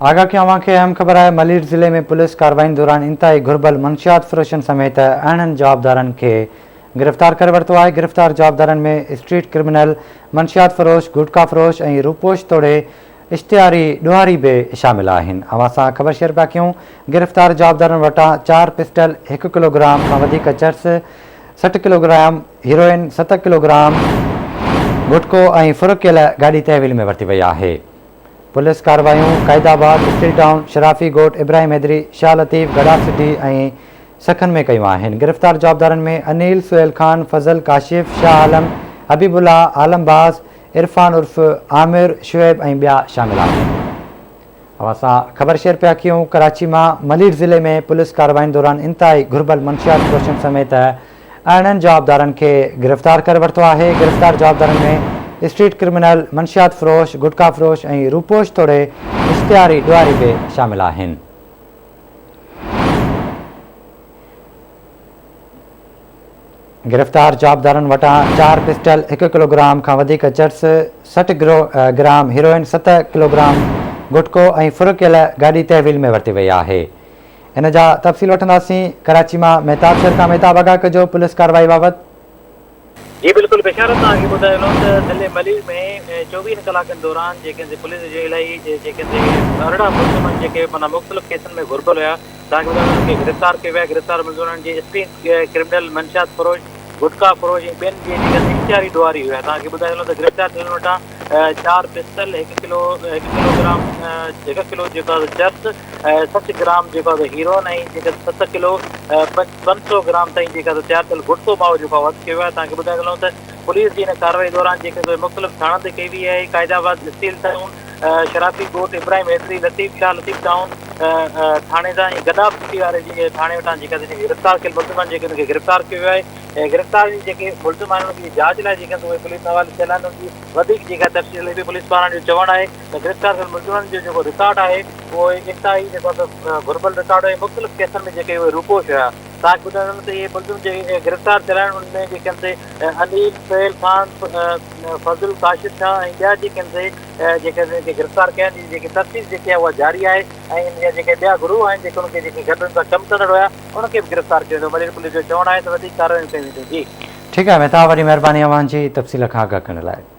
آگاهه ڪيون اوهان کي اهم خبر آهي ملير ضلعي ۾ پوليس ڪارروائين دوران انتهائي گهربل منشيات فروشن سميت ارڙهن جوابدارن کي گرفتار ڪري ورتو آهي گرفتار جوابدارن ۾ اسٽريٽ ڪرمنل منشيات فروش گٽڪا فروش ۽ روپوش توڙي اشتهاري ڏوهاري به شامل آهن اوهان سان خبر شيئر پيا ڪيون گرفتار جوابدارن وٽان چار پسٽل هڪ ڪلو گرام کان وڌيڪ چرس 60 ڪلو گرام هيروئن ست ڪلو گرام گٽڪو ۽ ڦر ڪيل گاڏي تحويل ۾ ورتي وئي آهي. پوليس ڪارروايون قائد آباد، اسٽيل ٽائون، شرافي ڳوٺ، ابراهيم حيدري، شاهه لطيف، گڏاپ سٽي ۽ سکن ۾ ڪيون آهن. گرفتار جوابدارن ۾ انيل، سهيل خان، فضل، ڪاشف، شاهه عالم، حبيب الله، عالم باز، عرفان عرف عامر، شعيب ۽ ٻيا شامل آهن. اوهان سان خبر شيئر پيا ڪيون ڪراچي مان ملير ضلعي ۾ پوليس ڪاررواين دوران انتهائي گهربل منشيات فروشن سميت ارڙهن جوابدارن کي گرفتار ڪري ورتو آهي، گرفتار جوابدارن ۾ اسٽريٽ ڪرمنل، منشيات فروش، گٽڪا فروش ۽ روپوش توڙي اشتهاري ڏوهاري به شامل آهن. گرفتار جوابدارن وٽان چار پسٽل، هڪ ڪلوگرام کان وڌيڪ چرس، 60 گرام هيروئن، ست ڪلوگرام گٽڪو ۽ ڦر ڪيل گاڏي تحويل ۾ ورتي وئي آهي. ان جا تفصيل وٺنداسين ڪراچي مان مهتاب شر کان مهتاب آگاهه ڪجو پوليس ڪارروائي بابت. جي بلڪل بشارت توهان کي ٻڌايو هلون ته ضلعي ملير ۾ چوويهن ڪلاڪن دوران جيڪي سي پوليس جي الائي جيڪي سي 18 ملزمن جيڪي معنيٰ مختلف ڪيسن ۾ گهربل هيا توهان کي ٻڌايو هلون کي گرفتار ڪيو ويو آهي گرفتار ملزمن جي اسٽريٽ ڪرمنل منشيات فروش گٽڪا فروش ۽ ٻين جي جيڪي اشتهاري ڏوهاري هيا توهان کي ٻڌايو هلون ته گرفتار ٿيلن وٽان چار پستل هڪ ڪلو هڪ ڪلو گرام هڪ ڪلو جيڪو آهي چرس ۽ 60 گرام جيڪو آهي هيروئن ۽ جيڪا 7 ڪلو 500 گرام تائين جيڪا تيار ٿيل گٽڪو مائو جيڪو آهي هٿ ڪيو ويو آهي توهان کي ٻڌائيندو هلون ته پوليس جي هن ڪارروائي دوران جيڪي مختلف ٿاڻن تي ڪئي وئي آهي قائد آباد اسٽيل ٽائون شرافي ڳوٺ ابراهيم حيدري لطيف شاهه لطيف ٽائون ٿاڻي تان ۽ گڏاپ سٽي واري جي ٿاڻي وٽان جيڪا گرفتار ڪيل ملزمن جيڪي ان کي گرفتار ڪيو ويو آهي ۽ گرفتار جيڪي ملزم آهن انهن جي جاچ لاء جيڪي اهي پوليس حوالي ٿيل آهن ان جي وڌيڪ جيڪا تفصيل هلي پئي پوليس پاران جو چوڻ آهي ته گرفتار ٿيل ملزمن جو جيڪو رڪارڊ آهي اهو انتهائي جيڪو آهي گهربل رڪارڊ آهي مختلف ڪيسن ۾ جيڪي اهي روپوش هيا تاڪ ٻڌائڻ ته اهي ملزم جيڪي گرفتار ٿيل آهن انهن ۾ جيڪي آهن سي انيل سهيل خان فضل ڪاشف شاهه ۽ ٻيا جيڪي آهن سي جيڪي انهن کي گرفتار ڪيا آهن جيڪي تفصيل جيڪي آهي اها جاري آهي ۽ ان جا جيڪي ٻيا گروهه آهن جيڪي انهن کي جيڪي گڏ انهن سان ڪم ڪندڙ هيا ان کي به گرفتار ڪيو ويندو، ملير پوليس جو چوڻ آهي ته وڌيڪ ڪارروايون ڪيون وينديون. جي. ٺيڪ آهي مهتاب وڏي مهرباني اوهان جي تفصيل کان آگاهه ڪرڻ لاء.